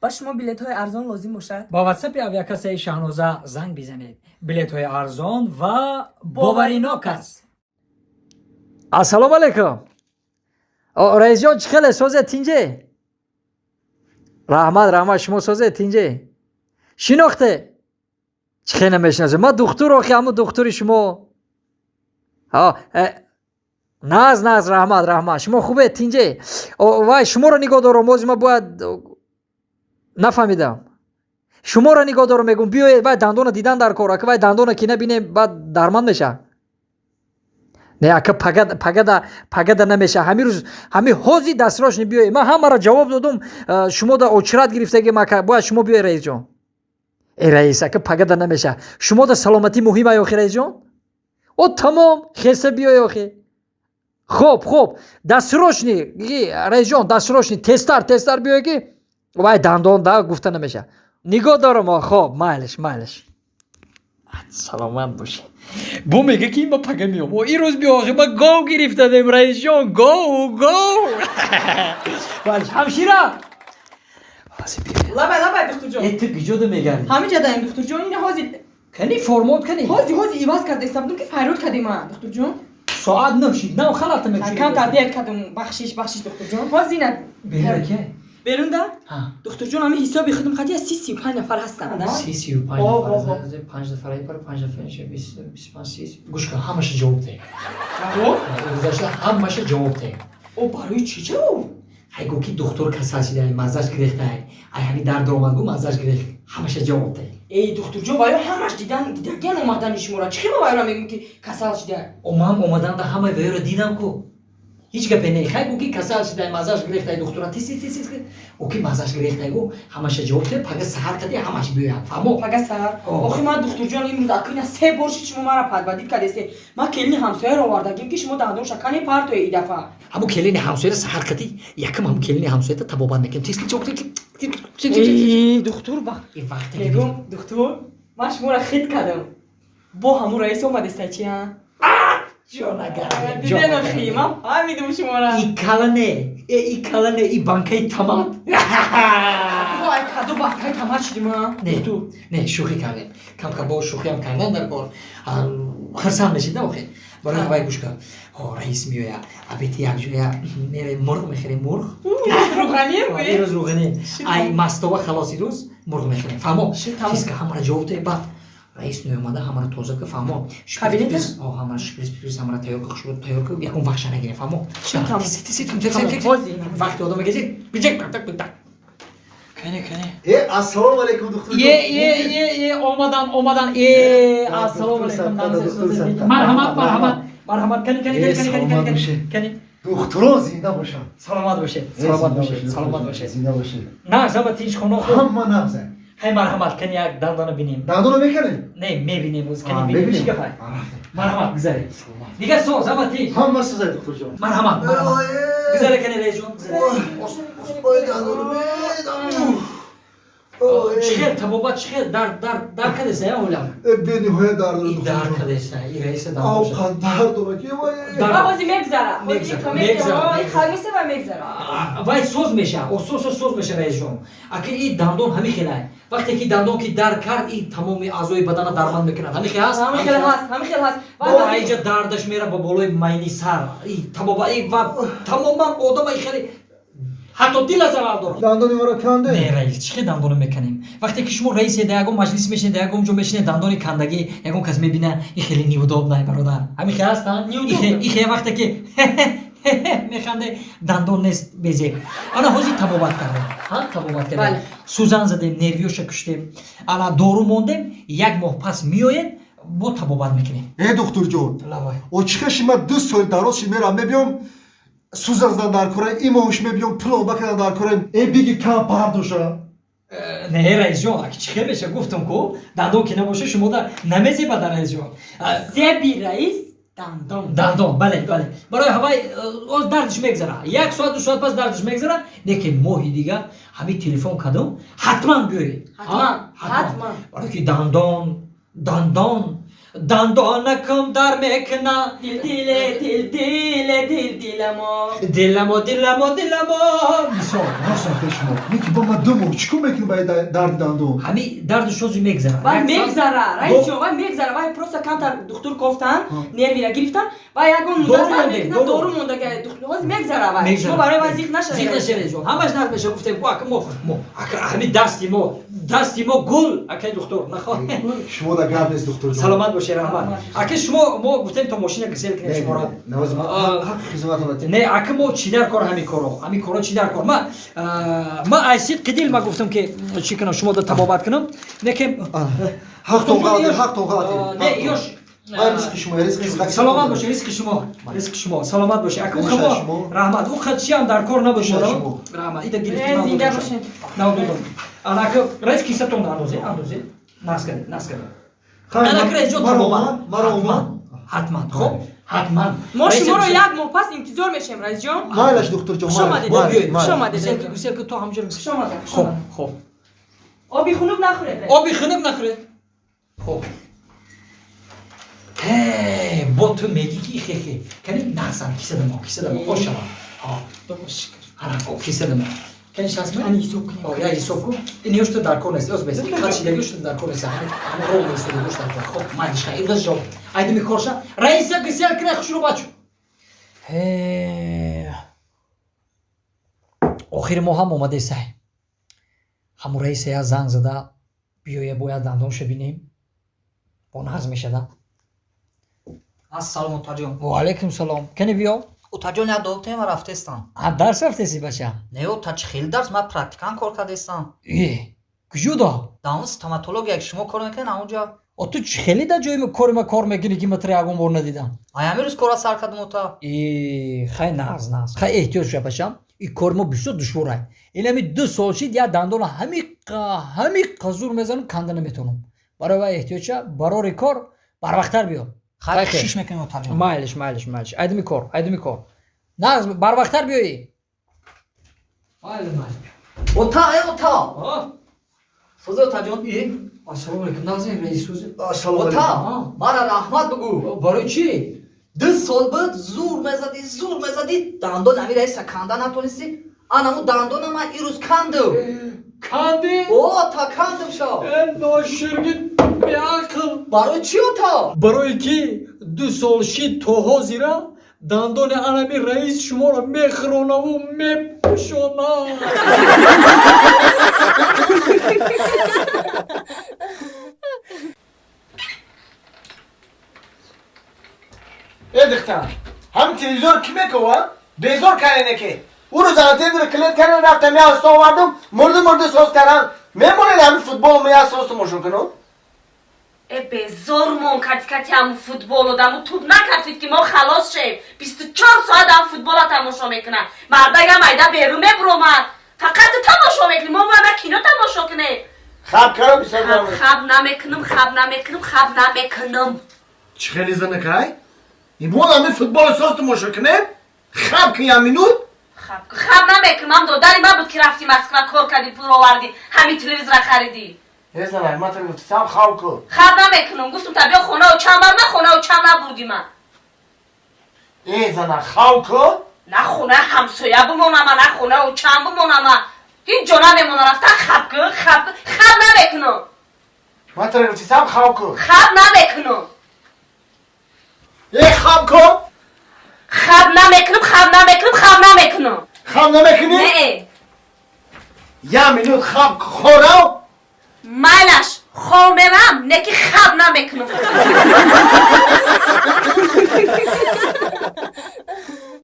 Ба шумо билетҳои арзон лозим бошад. Ба ватсапи авиакассаи Шаҳноза занг бизанед. Билетҳои арзон ва боваринок аст. Ассалому алайкум, раисҷон, чӣ хеле созе, тинҷе? Раҳмат, раҳмат, шумо созе, тинҷе? Шинохте? Чӣ хел намешиносем? Ма духтур, охи, ҳамун духтури шумо. Наз, наз, раҳмат, раҳмат. Шумо хубе, тинҷе? Вай, шуморо нигоҳ дорам. Ози ма бояд, нафаҳмидам, шуморо нигоҳ дорам, мегӯм, биёед, вай дандона дидан дар кор, ака, вай дандона ки набинем, баъд дарманд меша. Не, ака, пагада, пагада намеша, ҳамин рӯз, ҳамин ҳози дастрочно биёед. Ман ҳамаро ҷавоб додум, шумо да очередь гирифтагим, ака, бояд шумо биёед, раисҷон. Э, раис, ака, пагада намеша, шумо да саломатӣ муҳим ай, охи, раисҷон. О, тамом, хеса биёй, охи. Хоб, хоб, дастрочно, раисҷон, дастрочно, тезтар, тезтар биёй, ки вай дандон да гуфта намеша. Нигоҳ дорам. Хоб, майлиш, майлиш, саломат бошед. Бо мега, ки ма пага меом. О, ирӯз биё, охи, ма гов гирифтадем, раисҷон, гов, гов. Майлиш, ҳамшира. Лабай, лабай, духтурҷон. Э, ту киҷода мегардӣ? Ҳамин ҷа даем, духтурҷон, ина ҳозир. Кани формот, кани. Ҳозир, ҳозир иваз карда истабудум, ки файрод кардем, духтурҷон. Соат 9 шид, нав халата мекушӣ. Камтар дер кардум, бахшиш, бахшиш, духтурҷон. Ҳозир ина. Берун ке? Берунда, духтурҷон, ҳамин ҳисоби худум хати 30-35 нафар ҳастанд. 30-35 нафар, панҷ нафар, пар панҷ нафар, 25, 30. Гӯш кун, ҳамаша ҷавоб деҳ. Гузашта ҳамаша ҷавоб деҳ. О, барои чӣ ҷавоб? Ҳай, гӯ, ки духтур касал шида, маззаш гирехтай, ай ҳами дард омад, гӯ, маззаш гирехт, ҳамаша ҷавоб деҳ. Эй, духтурҷон, вайо ҳамаш дидан, дидагиан омадани шуморо. Чӣ хела вайро мегӯм, ки касал шида? О, ман омаданда ҳамаи вайро дидам ку, ҳеҷ гапе не. Хай, гӯ, ки касал шидай, маззаш гирехтай, духтура тис тис тис, ӯ ки маззаш гирехтай, гӯ, ҳамаша ҷавоб деҳ. Пага саҳар кади ҳамаш биёяд, фаҳмо? Пага саҳар. Охи, ман, духтурҷон, имрӯз акина се бор шид, шумо мара подводить кардесте. Ман келини ҳамсояро овардагим, ки шумо дандонша кане партои и дафъа. Ҳамун келини ҳамсояра саҳар кади, якам ҳамун келини ҳамсоята табобат мекунем. Тис. Эй, духтур, ба Вақте мегӯм, духтур, ман шуморо хит кардам, бо ҳамун раис омадеста, чи а? Диден, охи, ман фаҳмидум шуморо. И калане, э, и калане, и банкаи тамат. Ай, каду банкаи тамат шудим, а? Не, не, шӯхӣ кардем, камкам бо шӯхиам кардан дар кор, хирсанд мешид, охи. Барои ҳавай, гӯш кар, раис меояд, обед и якҷоя мерем, мурғ мехӯрем, мурғ. Рӯғанем? Ирӯз рӯғанем, ай мастова халос, ирӯз мурғ мехӯрем, фаҳмо? Тизка ҳамара ҷавоб деҳ, баъд раис меомада, ҳамара тоза ка, фаҳмо? Кабинета? Ҳамара шприц приц ҳамара тайёр ка, хушбу тайёр ка, якум вақша нагирем, фаҳмо? Вақти одам мегези. Кане, кане. Э, ассалому алайкум, духтур. Е, е, е, е, омадан, омадан. Е, ассалому алайкум. Марҳамат, марҳамат, марҳамат, кани, кани, кани, кани, кани, кани, кани. Духтурон зинда бошанд. Саломат бошед, саломат бошед, саломат бошед. Зинда бошед. Нағз, ҳама тинч, хона хуб? Ҳама нағза. Ҳай, марҳамат, кани як дандона бинем. Дандона мекунем? Не, мебинем оз, кани бинем, чӣ гапай. Марҳамат, гузаред. Дигар соз, ҳама тинч? Ҳама созай, духтурҷон. Марҳамат, марҳамат, гузаре, кани, раисҷон. Ой, дандону. Чӣ хел табобат, чӣ хел дард, дард, дард кадеса, я олам? Бениҳоят дард. И дард кадеса, и раиса. Авқат дард дорад. Ҳози мегзара. Мегзара, мегзара. Вай соз меша, осос соз меша, раисҷон. Аки и дандон ҳами хелай, вақте ки дандон ки дард кард, и тамоми аъзои бадана дарманд мекунад, ҳами хел ҳаст. Ҳами хел ҳаст, ҳами хел ҳаст. Айҷа дардаш мера ба болои майни сар, и табоба ва тамоман одама хеле, ҳатто дила зарар дорад. Дандони маро канде? Не, раис, чӣ хел дандоно меканем, вақте ки шумо раисе, да ягон маҷлис мешинед, да ягон ҷо мешинед, дандони кандагӣ ягон кас мебина, и хеле неудобно, бародар. Ҳами хел аст, и хел вақте ки механде, дандон нест, безеб. Ана ҳозир табобат кардем, табобат кардем, сӯзан задем, нервиёша куштем, ана дору мондем, як моҳ пас меоед, бо табобат мекунем. Э, духтурҷон, очихеши ма 2 сол дароз ши мерам, мебиём, сӯзан задан дар кора, имоҳш мебиём, пломба кардан дар кора, э, биги кам пардоша. Не, раисҷон, аки чӣ хел меша, гуфтам ку, дандон ки набоша, шумода намезебада, раисҷон. Зеби раис дандон. Дандон, бале, бале. Барои ҳавай оз дардиш мегзара, як соат, 2 соат пас дардиш мегзара, лекин моҳи дига ҳамин телефон кардам, ҳатман биёед. Ҳатман, ҳатман. Барои ки дандон, дандон. Дандонакам дар мекуна. Дил диле, дил диле, дил диламо. Диламо, диламо, диламо. Мисол. Рост рафте шумо. Неки бо ма 2 моҳ чӣ кор мекунем ба дарди дандон? Ҳами дарду шози мегзара. Вай мегзара, раисҷон, вай мегзара. Вай просто камтар духтур кофтан, нервира гирифтан, вай ягон муддат Дору монде, мекунад, дору монда, ҳозир мегзара вай. Шумо барои вай зиқ нашавед. Зиқ нашавед, ҷон. Ҳамаш нағз меша, гуфтем ку ака мо ака ҳами дасти мо гул, акай духтур, нахо. Шумо да гап нест, духтур ҷон. Саломат бошед, раҳмат. Ака шумо мо гуфтем то мошина гисел кунем шуморо. Ҳаққи хизматон. Не, ака мо чӣ дар кор ҳами коро? Ҳами коро чӣ дар кор? Ма ай сидқи дил ма гуфтам ки чӣ кунам, шумо да табобат кунам. Не ки ҳақтон ғалат, ҳақтон ғалат. Не, ёш ризқи шумо, ризқи шумо. Саломат бошед, ризқи шумо, ризқи шумо, саломат бошед. Ака мо раҳмат, ӯ қад чиам дар кор набошад. Раҳмат, ида гирифтем. Зинда бошед. Навдудум. Ана ака раис кисатон андозе, андозе. Нас кардед, нас кардед. Ана ака раис ҷон табобат. Ҳатман, хуб? Ҳатман. Мо шуморо як моҳ пас интизор мешавем, раисҷон. Майлаш, духтурҷон. Хуш омадед. Хуш омадед. Гусел ки то ҳамҷо. Хуш омадед. Хуб, хуб. Оби хунук нахӯред. Оби хунук нахӯред. Хуб. Бо ту мегӣ ки хехе. Кани нағзам кисадамо, кисадамо, ошава. Ана, кисадамо. Кани шанс ме? Ани ҳисоб кунем. Я ҳисоб кун. Ин ёшта дар кор нест. Ёз бес. Қадшидаги ёшта дар кор нест. Ҳама рол нест, ёшта дар кор. Хоб, майлиш хай. Ирғаз ҷавоб. Айдими корша. Раиса гисел кира хушру бачу. Охири моҳ ҳам омадесай. Ҳамун раиса я занг зада биёя бояд дандонша бинем. Бо нағз мешада. Ассалому утаҷон. Ва алайкум салом. Кани биё? Утаҷон, як доктор ма рафтестам. А дарс рафтеси, бача? Не, ута, чӣ хел дарс, ма практикант кор кардестам. Э, куҷо да? Дар он стоматология ки шумо кор мекунед, ҳамонҷо. О, ту чӣ хеле дар ҷои кори ма кор мекунӣ, ки ма тра ягон бор надидам? Ай ҳамин рӯз кора сар кардам, ута. Э, хай нағз, нағз. Хай эҳтиёт ша, бачам. Ин кори мо бисёр душворай. Ин ҳами 2 сол шид, як дандона ҳамиқа зур мезанам, канда наметавонам. Барои вай эҳтиёт ша, барори кор барвақттар биё. Хай, кӯшиш мекунем, утаҷон. Майлиш, майлиш, майлиш. Айдими кор, айдими кор. Нағз, барвақттар биёӣ. Майли, майли. Ута, э, ута. Сӯзи, утаҷон. Ассалому алайкум, нағз, раис сӯзи. Ассалому Ута, алайкум. мара раҳмат бугӯ. Барои чӣ? 2 сол буд зур мезадӣ, зур мезадӣ, дандон ҳами раиса канда натонистӣ. Анаму дандона ман ирӯз кандам. Канди? О, та, кандам шо. Ноширги беақл. Барои чӣ, ута? Барое ки 2 сол шид то ҳозира дандони анами раис шуморо мехӯронаву мепӯшона. Э, духтар, ҳам телевизор ки мекова, безор карене ки ӯ рӯз антенро клет кардан рафтам, я уста овардум, мурду мурду соз кардан мемонед. Ҳами футбол мо я соз тамошо кунам. Э, безор мон кати кати ҳаму футбол одаму туп накафид, ки мо халос шем. 24 соат ҳам футбола тамошо мекунад. Мардагам айда берун мебуромад, фақат ту тамошо мекунӣ. Мо бояд кино тамошо кунем. Хаб кара бисёр. Хаб намекунам, хаб намекунам, хаб намекунам. Чӣ хеле занакай имон, ҳами футболо соз тамошо кунем, хаб ки я минут. Хаб хаб намекунам. Додари ман буд, ки рафти Москва, кор кардӣ, пул овардӣ, ҳамин телевизора харидӣ. Э, занак, ман тара гуфтам, хаб ку. Хаб намекунам. Гуфтум та биё хонау чанд бар, ман хонау чанд набурдӣ ман. Э, занак, хаб ку. На хона ҳамсоя бимонама, на хонау чанд бимонама, ҳеҷ ҷо намемона. Рафта хаб кун, хаб кун. Хаб намекунам. Ман тара гуфтам, хаб ку. Хаб намекунам. Э, хаб ку. Хаб намекунам, хаб намекунам, хаб намекунам. Хаб намекунӣ? Не. Я минут хаб хонав. Майлаш, хоб мерам, не ки хаб намекунам.